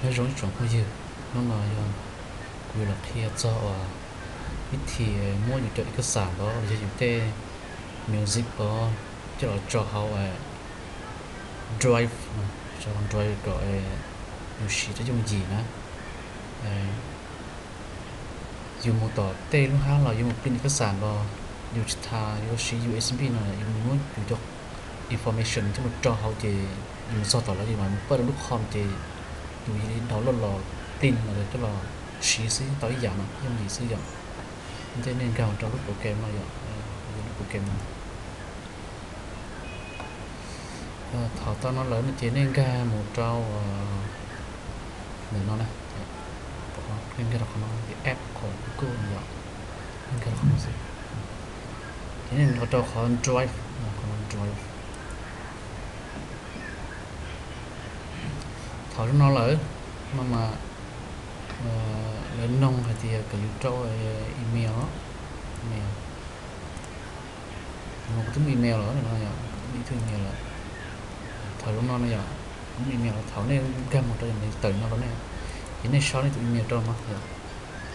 Nyob zoo ib tsoom phooj ywg, hnub no yog kuv yuav los qhia txog uas vib thi muab yus cov ib kab xam los yog yus tej music os coj los tso hauv Drive, tso hauv Drive kom yus siv rau yooj yim na. Yus mus tom tej lub hab los yus mus print ib kab xam los yus tsis tas yuav siv U S B no, yus mus muab yus cov information coj mus rau hauv ces yus mus txog tom lawv yus mam mus pawj rau lub com ces yus download los print los coj los siv xwb tau ib yam no yooj yim xwb yom. Ntej nej nkag mus rau lub program no yom, lub program no. Thaum tau no lawm no ces nej nkag mus rau ntawm no na, nej nkag rau qhov no, app qhov Google no yom, nej nkag rau qhov no xwb. Ces nej nkag rau qhov Drive, qhov no Drive. Thaum zoo no lawm no mas lawv noog hais tias kom yus rau email, email. Kuv twb muaj email lawm, kuv twb muaj ib tug email lawm. Thaum zoo no no yom, kuv muaj email lawm, thaum nej nkag mus rau nws tawm no rau nej, ces nej sau nej tus email rau no yom.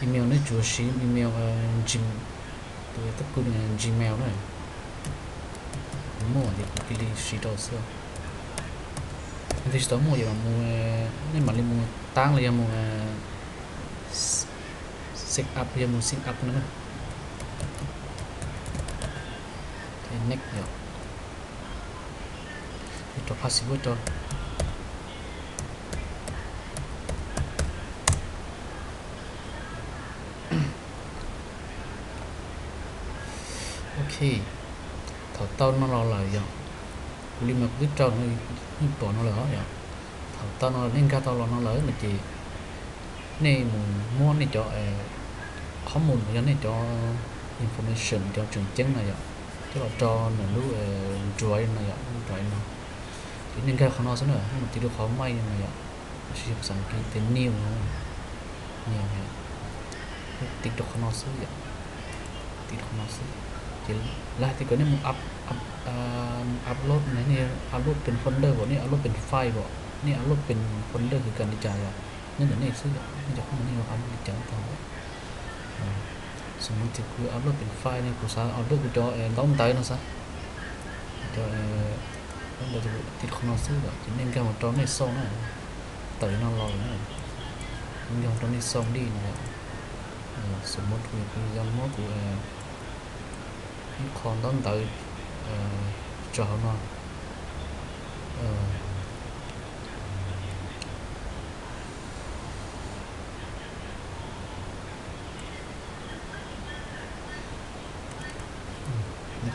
Email nej tsuas siv email Gmail, tus tab kws Gmail na. Kuv muaj ces kuv cia li siv rau xwb. Yog tias tsis tau muaj ces mam mus, nej mam li mus tab los yog mus set up, yog mus set up no na. Next yom. Rau password rau. Ok, thaum tau no los lawm yom, kuv li mas kuv twb rau no, nej pom no lawm os yom. Thaum tau no nej nkag tau los no lawm no ces nej mus muab nej cov qhob mus uas yog nej cov information cov tseem ceeb na yom, coj los rau nws lub Drive no yom, lub Drive no. Ces nej nkag qhov no xwb na, nej mus tiv rau qhov main no yom, tab sis yog xav kev tias new no, new, tiv rau qhov no xwb yom, tiv rau qhov no xwb. Ces lawv hais tias kom nej mus upload, nej upload pem folder pom, nej upload pem file pom, nej upload pem folder hwv kam li cas yom, nyob ntawm nej xwb yom, nej cov qhob mus nej yuav upload li cas tau. Xws li tias kuv upload pem file ne, kuv xav upload kuv cov ntaub ntawv no xav, cov ntaub ntawv, tiv qhov no xwb yom, ces nej nkag mus rau nej xoo na, tawm no los lawm na, nej nkag mus rau nej xoo li no yom. Xws li kuv, kuv yuav muab kuv ib qho ntaub ntawv tso hauv no.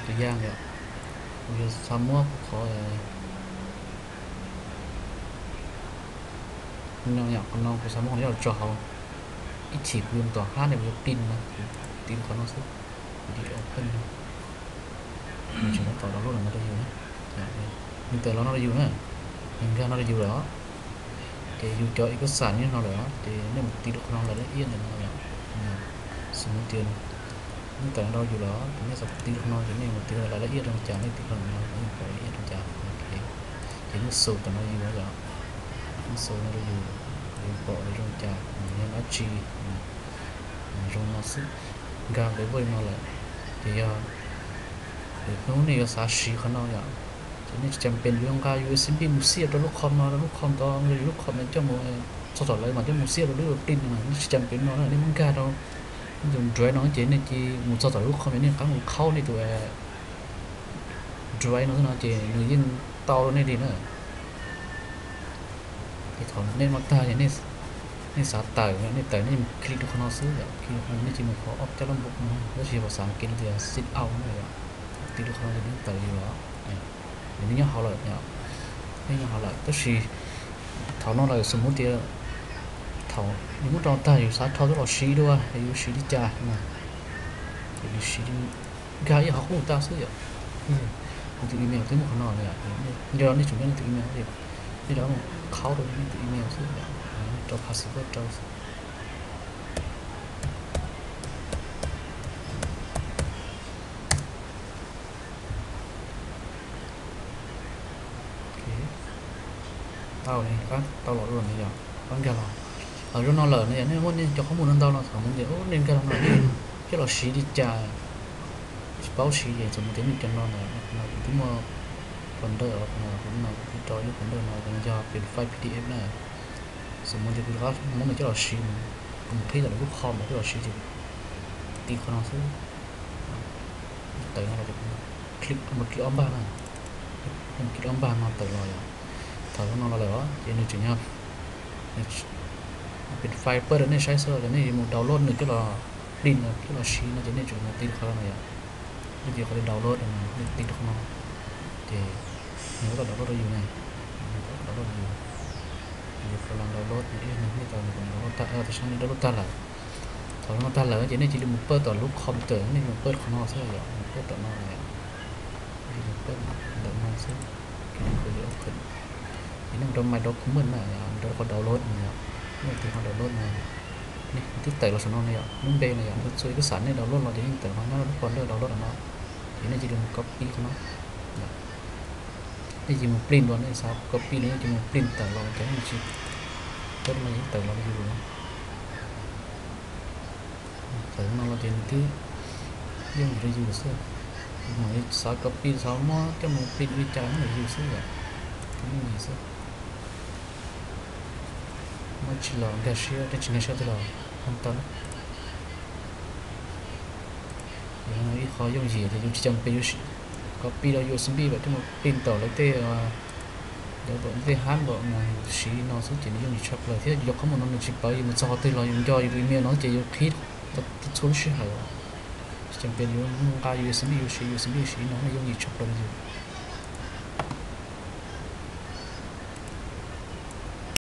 Tus yam yom, kuv yuav xav muab kuv qhov, qhov no kuv xav muab qhov no coj los tso hauv, ib chim kuv yuav mus tom hab ne kuv yuav print no, kuv tiv qhov no xwb, kuv tiv open no. Nws tseem tab tom download no rau yus na. Nws tawm los no rau yus na, nws nkag no rau yus lawm os. Ces yus cov ib kab xam nyob no lawm os, ces nej mus tiv rau qhov no lawm laj iab ntawm no yom. Xws li tias nws tawm no rau yus lawm os, ces nej xav tiv rau qhov no ces nej mus tiv lawm laj iab rau cas, nej tiv qhov no nej pom laj iab rau cas. Ces nej xus tawm no yus yom, nej xus no rau yus, yus pom zoo cas, yog dab tsi, zoo no xwb. Nkag pem voj no lawm, ces yog hnub nej yuav xav siv qhov no yom, ces nej tsis cas pes yuav nqa U S B mus xiaj rau lub com no, rau lub com tod, yus lub com no coj mus txog tom lawv mas coj mus xiaj rau lub print no, nej tsis cas pes no na, nej muab nkag rau nej tus Drive no ces nej cia mus txog tom lub com ces nej rov qab mus qhaub nej tus Drive no xwb no ces nws yeej tau rau nej li na. Ces thaum nej no tag ces nej xav tawm, nej tawm nej mus click rau qhov no xwb yom, click rau qhov no nej cia mus qhov ob caj lab npum no, tab sis yog xav kev tias sit out na yom, tiv rau qhov no ces nej tawm yus los, nws nyob hauv lawm yom, nws nyob hauv lawm. Tab sis thaum no lawm xws li tias thaum yus muab rau tag yus xav rho tuaj los siv dua es yus siv li cas na, ces yus siv nkag ib qhov qub tag xwb yom. Kuv tus email twb muaj qhov no lawm yom, nco nej tsum nyob nej tus email, nej rov mus qhaub rau nej tus email xwb yom, rau password rau xwb. Tau li, tau los dua no yom. Nkag los, los zoo no lawm no yog nej muaj nej cov qhob mus no ntau no thaum mus tias nej nkag los no nej coj los siv li cas, tsis paub siv ces txawm mus tias nej cov no na, no kuv twb muaj folder no, kuv no kuv twb rau ib folder no yog pem file P D F na. Txawm mus tias kuv rov qab muab nws coj los siv, kuv mus qhib tawm lub kho ntawd coj los siv ces tiv qhov no xwb, tawm no los, click ob npag na, click ob npag no tawm los yom. Thaum no los lawm ces nws tseem yog pem file pawg rau nej saib xwb, yog nej yuav mus download nws coj los print coj los siv no ces nej tseem mus tiv qhov no yom. Nej tiv qhov download no, nej tiv qhov no ces nws tau download rau yus ne, nws tau download rau yus, yus tau download, nej tau download tag, tam sim no nws download tag lawm. Thaum download tag lawm ces nej cia li mus pawj tom lub computer, nej mus pawj qhov no xwb yom, mus pawj tom no na yom. Mus pawj ntawm no xwb, ces nws kom yus open. Ces nej mus rau My Document na, mus rau qhov download no yom, nej mus tiv qhov download no, nej twb tawm los saum no na yom, lub npe na yom, txhua ib lub xav nej download los ces yeej tawm qhov nyob lub folder download no. Ces nej cia li mus copy qhov no. Nej cia li mus print los, nej xav copy los nej cia li mus print tawm los ces nej tsis, peb no yeej tawm los rau yus. Tawm no los ces nws twb yooj yim rau yus xwb. Yus mam li xav copy xav muab coj mus print li cas los yus xwb yom. Yooj yim xwb. Muab tsis los nkag siab, tsis nkag siab twg los hu tau. Yog no ib qho yooj yim ces yus tsis cam pes yuav copy los U S B los coj mus print tawm lawv tej, lawv tej hab npaum no yus siv no xwb ces nws yooj yim tshaj plaws thiab yus cov qhob mus no nws tsis pawv, yus mus txog qhov twg los yus nco yus tus email no ces yus qhib txhua lub sij hawm. Tsis cam pes yuav nqa U S B yus siv, U S B siv no yooj yim tshaj plaws li yus.